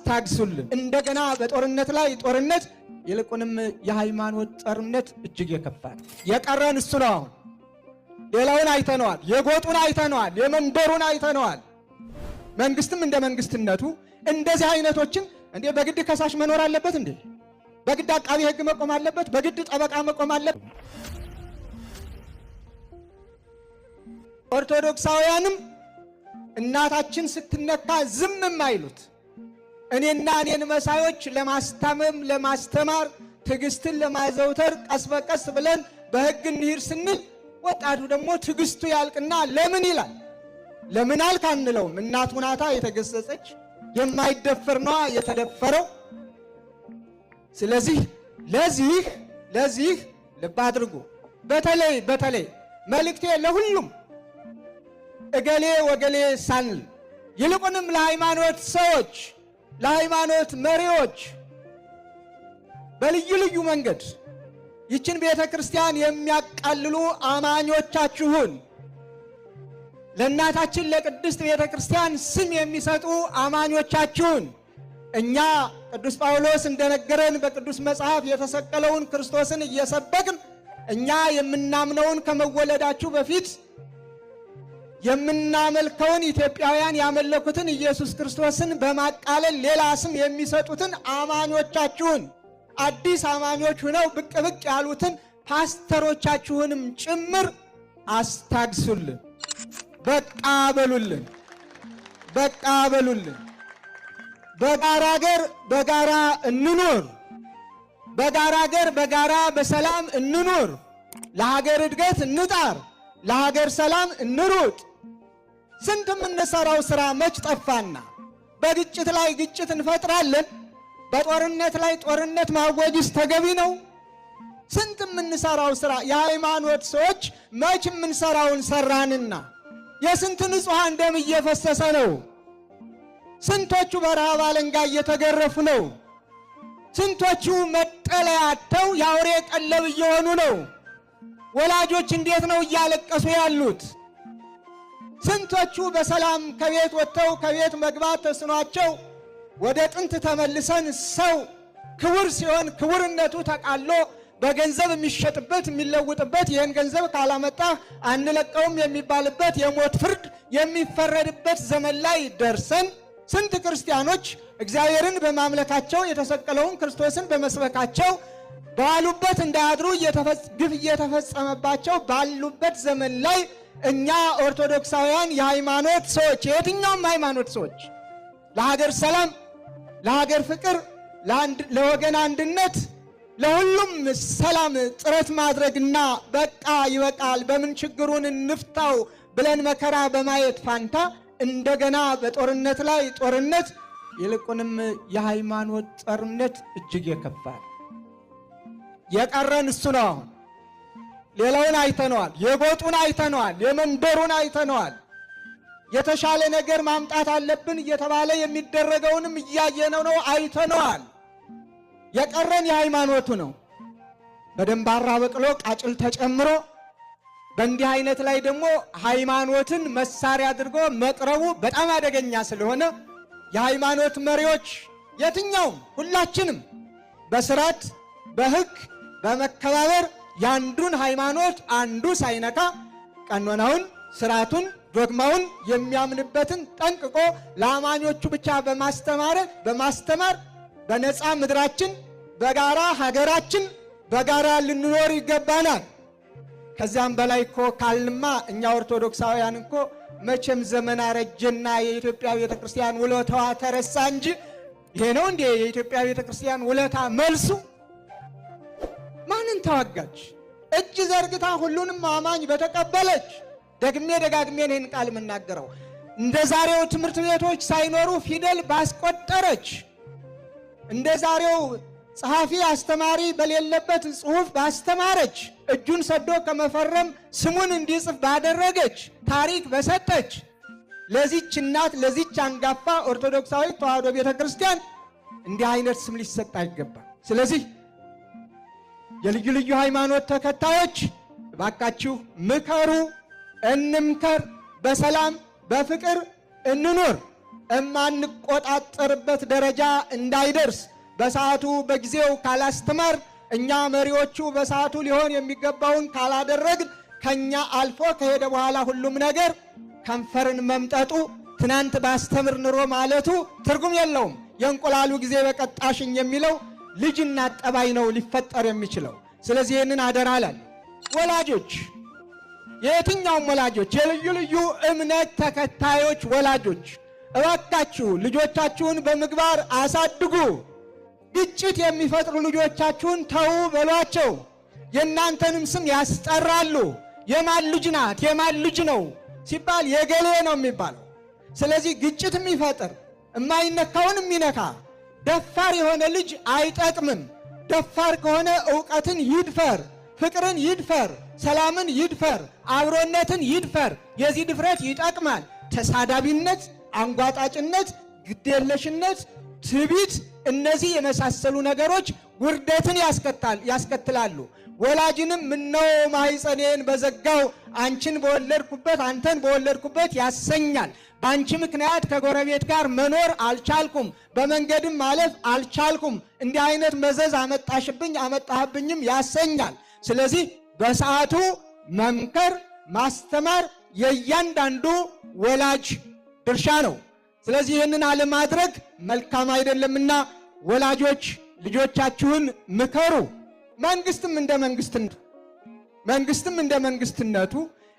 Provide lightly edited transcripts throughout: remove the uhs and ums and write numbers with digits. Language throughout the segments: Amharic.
አስታግሱልን። እንደገና በጦርነት ላይ ጦርነት፣ ይልቁንም የሃይማኖት ጦርነት እጅግ የከፋ ነው። የቀረን እሱ ነው። አሁን ሌላውን አይተነዋል። የጎጡን አይተነዋል። የመንደሩን አይተነዋል። መንግስትም እንደ መንግስትነቱ እንደዚህ አይነቶችን እንዴ በግድ ከሳሽ መኖር አለበት እንዴ? በግድ አቃቢ ሕግ መቆም አለበት? በግድ ጠበቃ መቆም አለበት? ኦርቶዶክሳውያንም እናታችን ስትነካ ዝም የማይሉት እኔና እኔን መሳዮች ለማስታመም፣ ለማስተማር፣ ትዕግስትን ለማዘውተር ቀስ በቀስ ብለን በሕግ እንሂድ ስንል ወጣቱ ደግሞ ትዕግስቱ ያልቅና ለምን ይላል። ለምን አልክ አንለውም። እናቱ ናታ የተገሰጸች፣ የማይደፈር ነዋ የተደፈረው። ስለዚህ ለዚህ ልብ አድርጉ። በተለይ በተለይ መልእክቴ ለሁሉም እገሌ ወገሌ ሳንል ይልቁንም ለሃይማኖት ሰዎች፣ ለሃይማኖት መሪዎች በልዩ ልዩ መንገድ ይችን ቤተ ክርስቲያን የሚያቃልሉ አማኞቻችሁን፣ ለእናታችን ለቅድስት ቤተ ክርስቲያን ስም የሚሰጡ አማኞቻችሁን፣ እኛ ቅዱስ ጳውሎስ እንደነገረን በቅዱስ መጽሐፍ የተሰቀለውን ክርስቶስን እየሰበክን፣ እኛ የምናምነውን ከመወለዳችሁ በፊት የምናመልከውን፣ ኢትዮጵያውያን ያመለኩትን ኢየሱስ ክርስቶስን በማቃለል ሌላ ስም የሚሰጡትን አማኞቻችሁን፣ አዲስ አማኞች ሁነው ብቅ ብቅ ያሉትን ፓስተሮቻችሁንም ጭምር አስታግሱልን። በቃ በሉልን። በቃ በሉልን። በጋራ አገር በጋራ እንኑር። በጋራ አገር በጋራ በሰላም እንኑር። ለሀገር እድገት እንጣር። ለሀገር ሰላም እንሩጥ። ስንት የምንሰራው ስራ መች ጠፋና በግጭት ላይ ግጭት እንፈጥራለን። በጦርነት ላይ ጦርነት ማወጅስ ተገቢ ነው? ስንት የምንሰራው ስራ፣ የሃይማኖት ሰዎች መች የምንሰራውን ሰራንና የስንት ንጹሐን ደም እየፈሰሰ ነው። ስንቶቹ በረሃብ አለንጋ እየተገረፉ ነው። ስንቶቹ መጠለያ አጥተው የአውሬ ቀለብ እየሆኑ ነው። ወላጆች እንዴት ነው እያለቀሱ ያሉት? ስንቶቹ በሰላም ከቤት ወጥተው ከቤት መግባት ተስኗቸው፣ ወደ ጥንት ተመልሰን ሰው ክቡር ሲሆን ክቡርነቱ ተቃሎ በገንዘብ የሚሸጥበት፣ የሚለውጥበት፣ ይህን ገንዘብ ካላመጣህ አንለቀውም የሚባልበት፣ የሞት ፍርድ የሚፈረድበት ዘመን ላይ ደርሰን፣ ስንት ክርስቲያኖች እግዚአብሔርን በማምለካቸው፣ የተሰቀለውን ክርስቶስን በመስበካቸው በዋሉበት እንዳያድሩ ግፍ እየተፈጸመባቸው ባሉበት ዘመን ላይ እኛ ኦርቶዶክሳውያን የሃይማኖት ሰዎች፣ የየትኛውም ሃይማኖት ሰዎች ለሀገር ሰላም፣ ለሀገር ፍቅር፣ ለወገን አንድነት፣ ለሁሉም ሰላም ጥረት ማድረግና በቃ ይበቃል፣ በምን ችግሩን እንፍታው ብለን መከራ በማየት ፋንታ እንደገና በጦርነት ላይ ጦርነት፣ ይልቁንም የሃይማኖት ጦርነት እጅግ የከፋ። የቀረን እሱ ነው። አሁን ሌላውን አይተነዋል። የጎጡን አይተነዋል። የመንደሩን አይተነዋል። የተሻለ ነገር ማምጣት አለብን እየተባለ የሚደረገውንም እያየነው ነው፣ አይተነዋል። የቀረን የሃይማኖቱ ነው። በደንባራ በቅሎ ቃጭል ተጨምሮ በእንዲህ አይነት ላይ ደግሞ ሃይማኖትን መሳሪያ አድርጎ መቅረቡ በጣም አደገኛ ስለሆነ የሃይማኖት መሪዎች የትኛውም ሁላችንም በስርዓት፣ በሕግ፣ በመከባበር የአንዱን ሃይማኖት አንዱ ሳይነካ ቀኖናውን፣ ስርዓቱን፣ ዶግማውን የሚያምንበትን ጠንቅቆ ለአማኞቹ ብቻ በማስተማር በነፃ ምድራችን፣ በጋራ ሀገራችን በጋራ ልንኖር ይገባናል። ከዚያም በላይ እኮ ካልንማ እኛ ኦርቶዶክሳውያን እኮ መቼም ዘመን አረጀና የኢትዮጵያ ቤተ ክርስቲያን ውለታዋ ተረሳ እንጂ ይሄ ነው እንዴ የኢትዮጵያ ቤተ ክርስቲያን ውለታ መልሱ? ማንን ተዋጋች? እጅ ዘርግታ ሁሉንም አማኝ በተቀበለች። ደግሜ ደጋግሜ ይህን ቃል የምናገረው እንደ ዛሬው ትምህርት ቤቶች ሳይኖሩ ፊደል ባስቆጠረች፣ እንደ ዛሬው ጸሐፊ አስተማሪ በሌለበት ጽሑፍ ባስተማረች፣ እጁን ሰዶ ከመፈረም ስሙን እንዲጽፍ ባደረገች፣ ታሪክ በሰጠች ለዚች እናት፣ ለዚች አንጋፋ ኦርቶዶክሳዊ ተዋሕዶ ቤተ ክርስቲያን እንዲህ አይነት ስም ሊሰጥ አይገባም። ስለዚህ የልዩ ልዩ ሃይማኖት ተከታዮች እባካችሁ ምከሩ፣ እንምከር፣ በሰላም በፍቅር እንኑር። እማንቆጣጠርበት ደረጃ እንዳይደርስ በሰዓቱ በጊዜው ካላስተማር፣ እኛ መሪዎቹ በሰዓቱ ሊሆን የሚገባውን ካላደረግን፣ ከኛ አልፎ ከሄደ በኋላ ሁሉም ነገር ከንፈርን መምጠጡ፣ ትናንት ባስተምር ኑሮ ማለቱ ትርጉም የለውም። የእንቁላሉ ጊዜ በቀጣሽኝ የሚለው ልጅና ጠባይ ነው ሊፈጠር የሚችለው። ስለዚህ ይህንን አደራ እላለሁ። ወላጆች፣ የየትኛውም ወላጆች፣ የልዩ ልዩ እምነት ተከታዮች ወላጆች፣ እባካችሁ ልጆቻችሁን በምግባር አሳድጉ። ግጭት የሚፈጥሩ ልጆቻችሁን ተዉ በሏቸው። የእናንተንም ስም ያስጠራሉ። የማን ልጅ ናት፣ የማን ልጅ ነው ሲባል የገሌ ነው የሚባለው። ስለዚህ ግጭት የሚፈጥር፣ የማይነካውን የሚነካ ደፋር የሆነ ልጅ አይጠቅምም። ደፋር ከሆነ ዕውቀትን ይድፈር፣ ፍቅርን ይድፈር፣ ሰላምን ይድፈር፣ አብሮነትን ይድፈር። የዚህ ድፍረት ይጠቅማል። ተሳዳቢነት፣ አንጓጣጭነት፣ ግዴለሽነት፣ ትዕቢት፣ እነዚህ የመሳሰሉ ነገሮች ውርደትን ያስከትላሉ። ወላጅንም ምነው ማህፀኔን በዘጋው አንቺን በወለድኩበት፣ አንተን በወለድኩበት ያሰኛል። በአንቺ ምክንያት ከጎረቤት ጋር መኖር አልቻልኩም፣ በመንገድም ማለፍ አልቻልኩም፣ እንዲህ አይነት መዘዝ አመጣሽብኝ፣ አመጣህብኝም ያሰኛል። ስለዚህ በሰዓቱ መምከር፣ ማስተማር የእያንዳንዱ ወላጅ ድርሻ ነው። ስለዚህ ይህንን አለማድረግ መልካም አይደለምና ወላጆች ልጆቻችሁን ምከሩ። መንግስትም እንደ መንግስትነቱ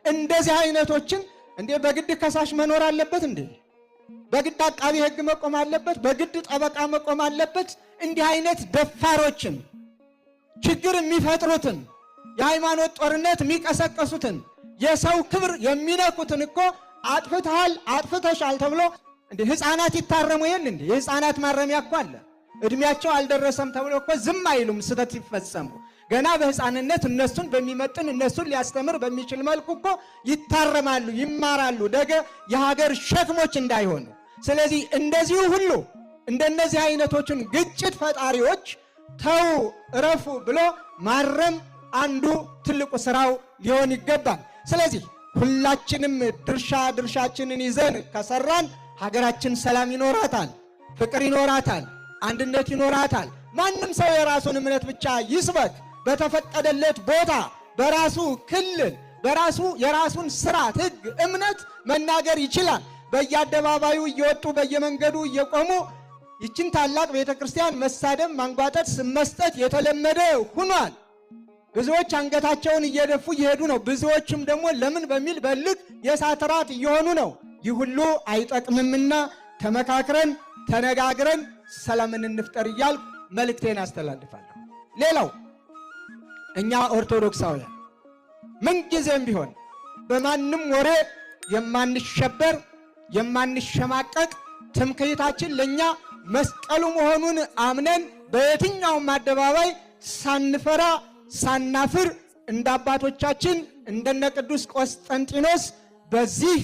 እንደዚህ አይነቶችን እንዴ በግድ ከሳሽ መኖር አለበት እንዴ? በግድ አቃቢ ሕግ መቆም አለበት? በግድ ጠበቃ መቆም አለበት? እንዲህ አይነት ደፋሮችን፣ ችግር የሚፈጥሩትን፣ የሃይማኖት ጦርነት የሚቀሰቀሱትን፣ የሰው ክብር የሚነኩትን እኮ አጥፍተሃል፣ አጥፍተሻል ተብሎ እንዴ ህፃናት ይታረሙ የለ እንዴ? የህፃናት ማረሚያ እኮ አለ። እድሜያቸው አልደረሰም ተብሎ እኮ ዝም አይሉም። ስህተት ሲፈጸሙ ገና በህፃንነት እነሱን በሚመጥን፣ እነሱን ሊያስተምር በሚችል መልኩ እኮ ይታረማሉ፣ ይማራሉ፣ ነገ የሀገር ሸክሞች እንዳይሆኑ። ስለዚህ እንደዚሁ ሁሉ እንደነዚህ አይነቶችን ግጭት ፈጣሪዎች ተው፣ እረፉ ብሎ ማረም አንዱ ትልቁ ስራው ሊሆን ይገባል። ስለዚህ ሁላችንም ድርሻ ድርሻችንን ይዘን ከሰራን ሀገራችን ሰላም ይኖራታል፣ ፍቅር ይኖራታል፣ አንድነት ይኖራታል። ማንም ሰው የራሱን እምነት ብቻ ይስበክ። በተፈቀደለት ቦታ፣ በራሱ ክልል፣ በራሱ የራሱን ስርዓት፣ ሕግ፣ እምነት መናገር ይችላል። በየአደባባዩ እየወጡ፣ በየመንገዱ እየቆሙ ይችን ታላቅ ቤተ ክርስቲያን መሳደብ፣ ማንጓጠጥ፣ ስም መስጠት የተለመደ ሁኗል። ብዙዎች አንገታቸውን እየደፉ እየሄዱ ነው። ብዙዎችም ደግሞ ለምን በሚል በልክ የእሳት ራት እየሆኑ ነው። ይህ ሁሉ አይጠቅምምና ተመካክረን ተነጋግረን ሰላምን እንፍጠር እያልኩ መልእክቴን አስተላልፋለሁ። ሌላው እኛ ኦርቶዶክሳውያን ምንጊዜም ቢሆን በማንም ወሬ የማንሸበር፣ የማንሸማቀቅ፣ ትምክህታችን ለእኛ መስቀሉ መሆኑን አምነን በየትኛውም አደባባይ ሳንፈራ ሳናፍር እንደ አባቶቻችን እንደነ ቅዱስ ቆስጠንጢኖስ በዚህ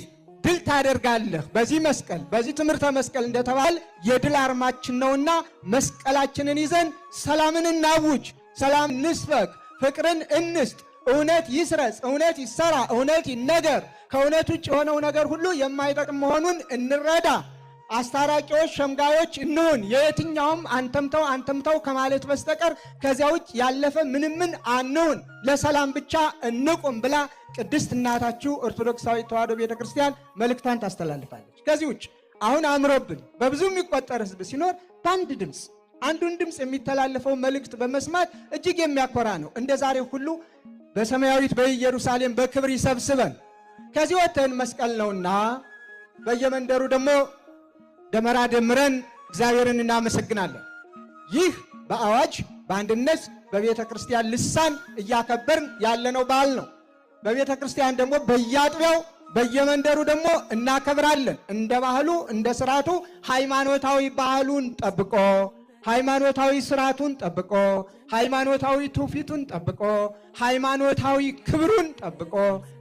ድል ታደርጋለህ፣ በዚህ መስቀል፣ በዚህ ትምህርተ መስቀል እንደተባለ የድል አርማችን ነውና መስቀላችንን ይዘን ሰላምን እናውጅ፣ ሰላም እንስበክ፣ ፍቅርን እንስጥ፣ እውነት ይስረጽ፣ እውነት ይሰራ፣ እውነት ይነገር። ከእውነት ውጭ የሆነው ነገር ሁሉ የማይጠቅም መሆኑን እንረዳ። አስታራቂዎች፣ ሸምጋዮች እንሁን። የየትኛውም አንተምተው አንተምተው ከማለት በስተቀር ከዚያ ውጭ ያለፈ ምንም ምን አንሁን። ለሰላም ብቻ እንቁም ብላ ቅድስት እናታችሁ ኦርቶዶክሳዊ ተዋሕዶ ቤተክርስቲያን መልእክቷን ታስተላልፋለች። ከዚህ ውጭ አሁን አምሮብን በብዙ የሚቆጠር ሕዝብ ሲኖር በአንድ ድምፅ አንዱን ድምፅ የሚተላለፈው መልእክት በመስማት እጅግ የሚያኮራ ነው። እንደ ዛሬ ሁሉ በሰማያዊት በኢየሩሳሌም በክብር ይሰብስበን። ከዚህ ወጥተን መስቀል ነውና በየመንደሩ ደግሞ ደመራ ደምረን እግዚአብሔርን እናመሰግናለን። ይህ በአዋጅ በአንድነት በቤተ ክርስቲያን ልሳን እያከበርን ያለነው በዓል ነው። በቤተ ክርስቲያን ደግሞ በየአጥቢያው በየመንደሩ ደግሞ እናከብራለን። እንደ ባህሉ፣ እንደ ስርዓቱ፣ ሃይማኖታዊ ባህሉን ጠብቆ፣ ሃይማኖታዊ ስርዓቱን ጠብቆ፣ ሃይማኖታዊ ትውፊቱን ጠብቆ፣ ሃይማኖታዊ ክብሩን ጠብቆ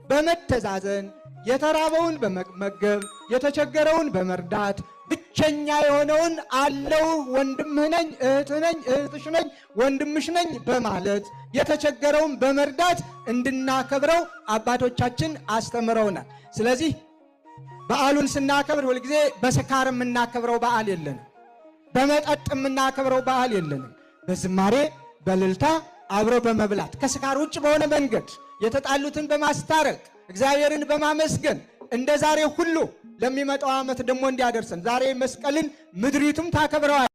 በመተዛዘን፣ የተራበውን በመመገብ፣ የተቸገረውን በመርዳት፣ ብቸኛ የሆነውን አለው ወንድምህ ነኝ፣ እህትህ ነኝ፣ እህትሽ ነኝ፣ ወንድምሽ ነኝ በማለት የተቸገረውን በመርዳት እንድናከብረው አባቶቻችን አስተምረውናል። ስለዚህ በዓሉን ስናከብር ሁልጊዜ በስካር የምናከብረው በዓል የለንም። በመጠጥ የምናከብረው በዓል የለንም። በዝማሬ በእልልታ አብሮ በመብላት ከስካር ውጭ በሆነ መንገድ የተጣሉትን በማስታረቅ እግዚአብሔርን በማመስገን እንደ ዛሬ ሁሉ ለሚመጣው ዓመት ደግሞ እንዲያደርሰን ዛሬ መስቀልን ምድሪቱም ታከብረዋል።